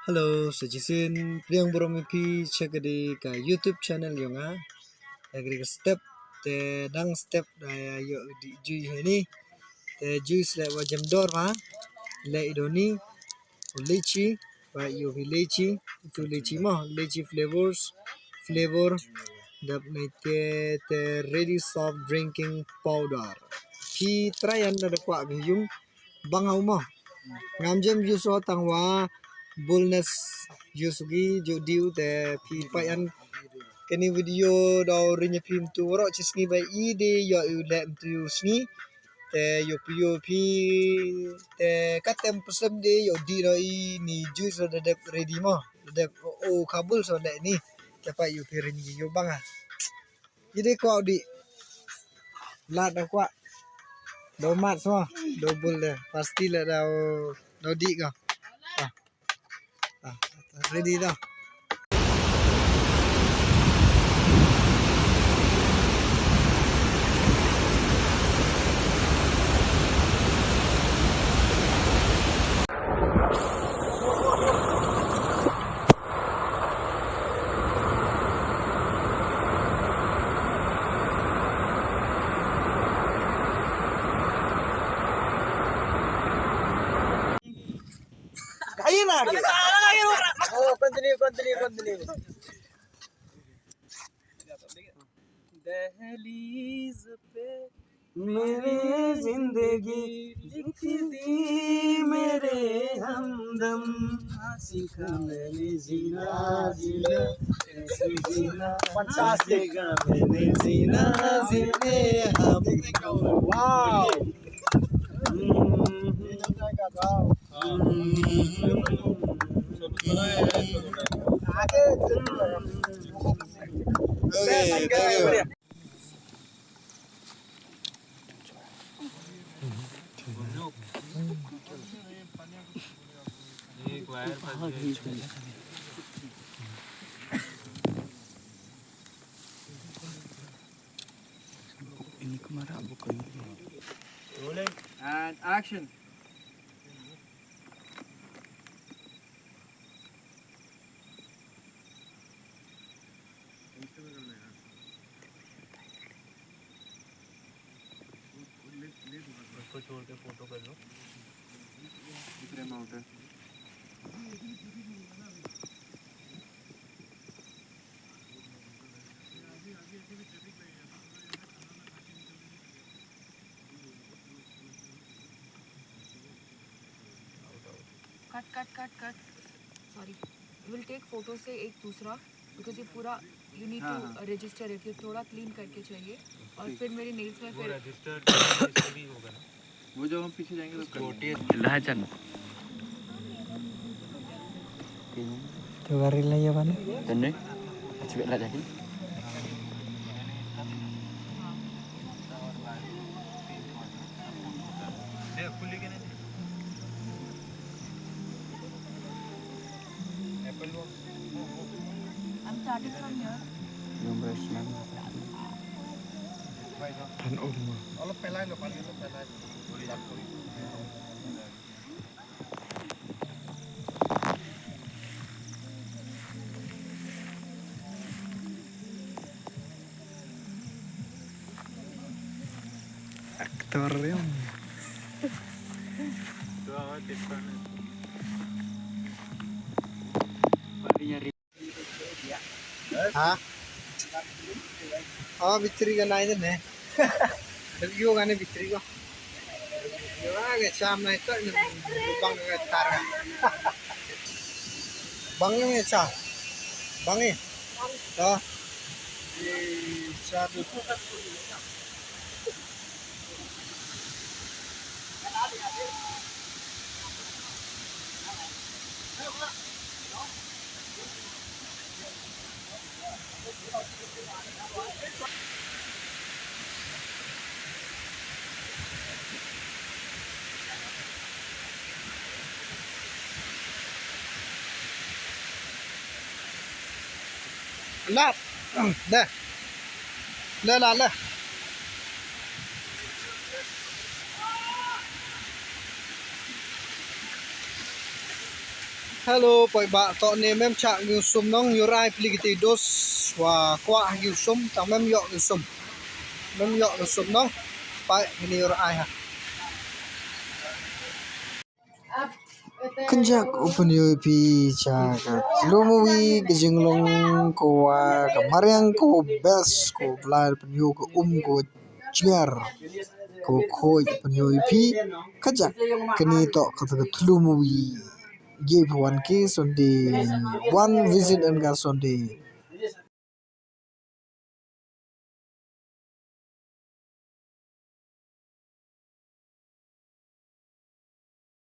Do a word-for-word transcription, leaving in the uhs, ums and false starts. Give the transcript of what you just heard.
Hello, sa shisien pdiang burom ïa phi sha kane ka YouTube channel jong nga. Ïa kane ka step te dang step da ïa ïoh dih juice hangne. Te juice leh wa jem dor ma. Leh i doni u lychee, wa ïoh phi lychee, itu lychee mo, lychee flavors, flavor. Dap nai te te ready soft drinking powder. Phi try ïa da kwah phi ïoh bang hau mo. Ngam jem use o tang wa bulness use ki ju diu te phi pa ïan kani video da ring ïa phi mtu ro chi sngi ba i de ïa u le mtu yu sngi te yu pi yu phi te ka tem pesem de yu di ro i ni juice da dep ready mo da dep o kabul so le ni te pa yu phi ring yu bang a i de ko di. Lad da kwah. Do mat semua. Do bul de. Pasti lah dah do dik kau. Ah. Ah. Ready dah. Oh, continue, continue, continue. दहलीज पे मेरी जिंदगी लिख दी मेरे हमदम। सीखा मैंने जीना, जीना, कैसे जीना। Fantastic. सीखा मैंने जीना, जीने हम। Wow. आगे। Okay, okay. एक वायर फंस गया। Rolling and action. उसको छोड़ के फोटो कर लो। दूसरे माउंटेन। Cut, cut, cut, cut. Sorry. We'll take photo से एक दूसरा, because ये पूरा you need to register it. ये थोड़ा क्लीन करके चाहिए और फिर मेरे नेल्स में वो फिर रजिस्टर्ड भी होगा ना। वो जब हम पीछे जाएंगे तो कर लेंगे। Lahajan. Tuwari la ya bana. Tene. Achibet la jakin. I'm starting from here. Yung brush lang. Tan um. Actor yan. Ha? Oh, bitri ka nai ne. Review ka ne bitri ko. Review ka ne cham nai to ne bang ka tar. Bang ne cha. Bang ne. To. Cha tu. Lat. Dah. Dah, dah, dah. Hello, poi ba to ne mem chak ngi u sum nong, ïoh rai pli kiti dos wa kwah ngi u sum, tang mem ïoh ngi u sum. Mem ïoh ngi u sum nong, pai ngi ïoh rai ha. Kynjak u pynïoh ïa phi cha ka Tlu Movie ka jinglong ko wa ka mariang ko best ko Blai pynïoh ka um ko jngar ko khoi pynïoh ïa phi kajak kani to ka Tlu Movie. Ye phi wan ki Sunday, wan visit and ka Sunday.